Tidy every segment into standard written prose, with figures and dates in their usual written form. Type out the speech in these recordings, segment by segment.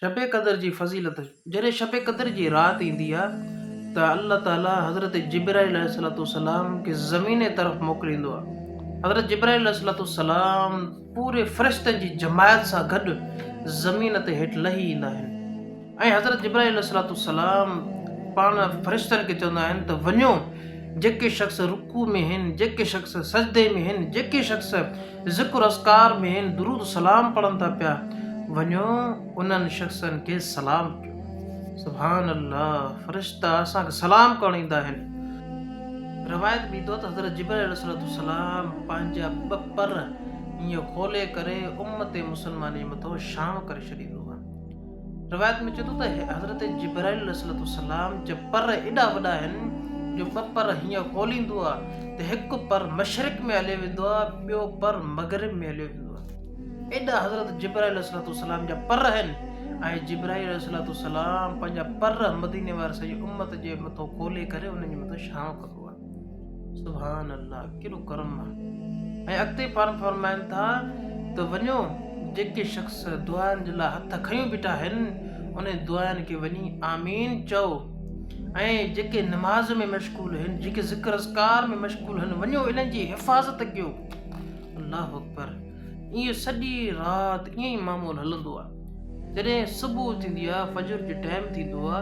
شب قدر جي فضيلت، جڏهن شب قدر جي رات ايندي آهي ته الله تعالي حضرت جبرائيل عليه الصلوة والسلام کي زمين طرف موڪليندو آهي. حضرت جبرائيل عليه الصلوة والسلام پوري فرشتن جي جماعت سان گڏ زمين تي هيٺ لهي ايندا آهن ۽ حضرت جبرائيل عليه الصلوة والسلام پاڻ فرشتن کي چوندا آهن ته وڃو جيڪي شخص رڪوع ۾ هن، جيڪي شخص سجدي ۾ هن، جيڪي شخص ذڪر اذڪار ۾ آهن، درود سلام پڙهن ٿا پيا، وڃو انهن شخصن کي سلام ڪيو. سبحان الله فرشتا اسان کي سلام ڪرڻ ايندا آهن. روايت ۾ ايندو آهي ته حضرت جبرائيل عليه الصلوة والسلام پنهنجا ٻه پر ائين کولي ڪري امت مسلمان جي مٿان شام ڪري ڇڏيندو آهي. روايت ۾ اچي ٿو ته حضرت جبرائيل عليه الصلوة والسلام جا پر ايڏا وڏا آهن جو ٻه پر هيئن کوليندو آهي ته هڪ پر مشرق ۾ هليو ويندو آهي ٻيو پر مغرب ۾ هليو ويندو آهي. ايڏا حضرت جبرائيل عليه الصلوة والسلام جا پر آهن ۽ جبرائيل عليه الصلوة والسلام پنهنجا پر مديني واري سڄي امت جي مٿو کولي ڪري انهن جي مٿو شانء ڪندو آهي. سبحان الله ڪيڏو ڪرم آ. ۽ اڳتي پاڻ فرمائن ٿا ته وڃو جيڪي شخص دعائن جي لاء هٿ کنيون بيٺا آهن انهن دعائن کي وڃي آمين چئو ۽ جيڪي نماز ۾ مشغول آهن جيڪي ذڪر اذڪار ۾ مشغول آهن وڃو انهن جي حفاظت ڪيو. الله اڪبر ائين سڄي رات ائين ئي معمول هلندو آ. جڏهن صبح ٿيندي آ، فجر جو ٽائيم ٿيندو آ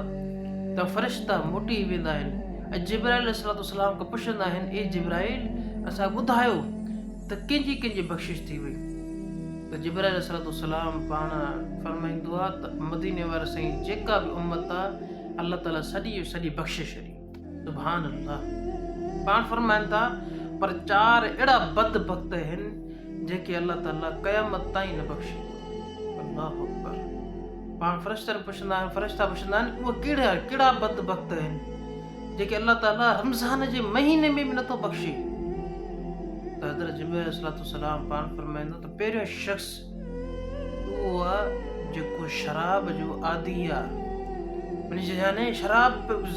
ته فرشتا موٽي ويندا آهن ۽ جبرائيل عليه الصلوة والسلام کان پڇندا آهن، اي جبرائيل! اسان کي ٻڌايو ته ڪنهن جي ڪنهن جي بخشش ٿي وئي؟ ته جبرائيل عليه الصلوة والسلام پاڻ فرمائيندو آ ته مديني واري سائين جيڪا به امت آ الله تعاليٰ سڄي جو سڄي بخشي ڇڏي. سبحان الله! پاڻ فرمائن ٿا، پر چار اهڙا بد بخت آهن جنهن کي الله تعاليٰ قيامت تائين نه بخشيندو. الله اڪبر! پاڻ فرشتن پڇندا آهن، فرشتا پڇندا آهن، اهي ڪهڙا ڪهڙا بد بخت آهن جيڪي الله تعاليٰ رمضان جي مهيني ۾ به نٿو بخشي؟ ته حضرت جبرائيل عليه الصلوة والسلام پاڻ فرمائيندو ته پهريون شخص اهو آهي جيڪو شراب جو عادي آهي، يعني شراب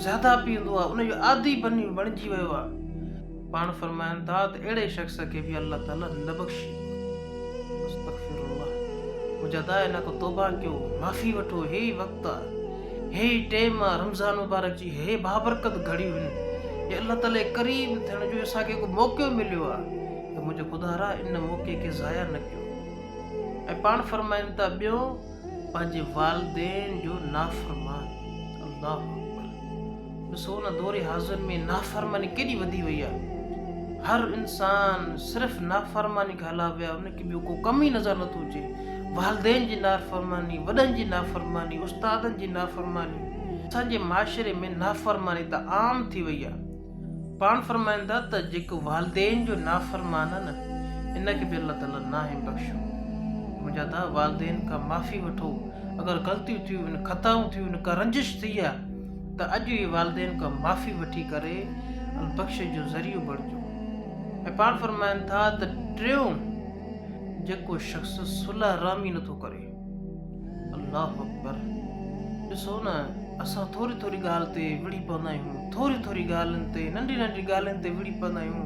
زياده پيئندو آهي، ان جو عادي بڻجي ويو آهي. پاڻ فرمائن ٿا ته اهڙي شخص کي به الله تعالي نه بخشيندو. استغفر الله منهنجا ادا ان کان توبه ڪيو معافي وٺو هي ئي وقت آ هي ئي ٽيم آ رمضان مبارڪ جي هي بابرڪت گهڙيون هن جي الله تعالي قريب ٿيڻ جو اسان کي هڪ موقعو مليو آ ته منهنجا خدا را ان موقعي کي ضايع نه ڪيو ۽ پاڻ فرمائن ٿا ٻيو پنهنجي والدين جو نافرمان الله اڪبر ڏسو نه دور حاضر ۾ نافرماني ڪيڏي وڌي وئي آهي. هر انسان صرف نافرماني کان علاوه ان کي ٻيو ڪو ڪم ئي نظر نٿو اچي. والدين جي نافرماني، وڏن جي نافرماني، استادن جي نافرماني. اسان جي معاشري ۾ نافرماني ته عام ٿي وئي آهي. پاڻ فرمائن ٿا ته جيڪو والدين جو نافرمان آهي نه ان کي به الله تعالي ناهي بخشيو. منهنجا ادا والدين کان معافي وٺو اگر غلطيون ٿيون آهن، خطائون ٿيون آهن، ڪا رنجش ٿي آهي ته اڄ ئي والدين کان معافي وٺي ڪري البخش جو ذريعو بڻجو ۽ پاڻ فرمائن ٿا ته ٽيون جيڪو شخص صلح رحمي نٿو ڪري. الله اڪبر ڏسو نه اسان ٿوري ٿوري ڳالهه تي وڙهي پوندا آهيون ٿوري ٿوري ڳالهين تي ننڍي ننڍي ڳالهين تي وڙهي پوندا آهيون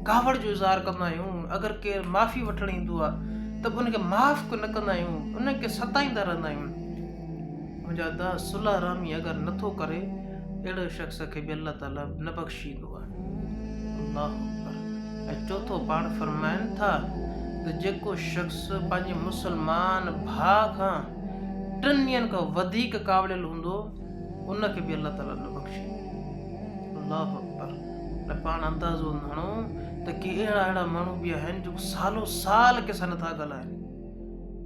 ڪاوڙ جو اظهار ڪندا آهيون اگر ڪير معافي وٺڻ ايندو آهي ته به ان کي معاف نه ڪندا آهيون ان کي ستائيندا رهندا آهيون منهنجا ادا صلح رحمي اگر نٿو ڪري اهڙي شخص کي به الله تعالي نه بخشيندو آهي الله اڪبر ۽ چوٿون پاڻ فرمائن ٿا ته جيڪو شخص پنهنجي مسلمان ڀاء کان ٽن ڏينهن کان وڌيڪ ڪاوڙيل هوندو ان کي به الله تعالي نه بخشيندو. الله اڪبر ۽ پاڻ اندازو هڻو ته ڪي اهڙا اهڙا ماڻهو به آهن جيڪو سالو سال ڪنهن سان نٿا ڳالهائن،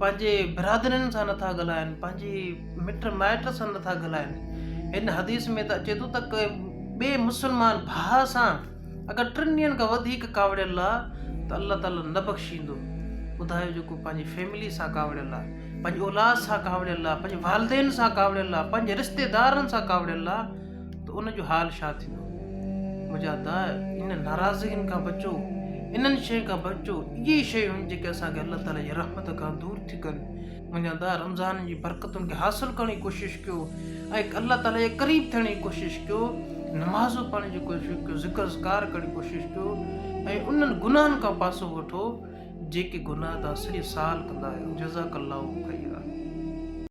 پنهنجي برادرين سان نٿا ڳالهائن، پنهنجي مٽ مائٽ سان نٿا ڳالهائن. هن حديث ۾ ته اچي ٿو ته ڪنهن ٻئي مسلمان ڀاء سان اگر ٽن ڏينهن کان وڌيڪ ڪاوڙيل آ ته الله تعالي نه بخشيندو. ٻڌايو جيڪو پنهنجي فيملي سان ڪاوڙيل آ، پنهنجي اولاد سان ڪاوڙيل آ، پنهنجي والدين سان ڪاوڙيل آ، پنهنجي رشتيدارن سان ڪاوڙيل آ ته ان جو حال ڇا ٿيندو؟ منهنجا ادا انهن ناراضگين کان بچو، انهن شين کان بچو، اهي ئي شيون آهن جيڪي اسان کي الله تعالي جي رحمت کان دور ٿيون ڪن. منهنجا ادا رمضان جي برڪتن کي حاصل ڪرڻ جي ڪوشش ڪيو ۽ الله تعالي جي قريب ٿيڻ جي ڪوشش ڪيو، نمازون پڙهڻ جي ڪوشش ڪيو، ذڪر اذڪار ڪرڻ جي ڪوشش ڪيو ۽ انهن گناهن کان پاسو وٺو جيڪي گناهه توهان سڄي سال ڪندا آهيو. جزاڪ الله خير.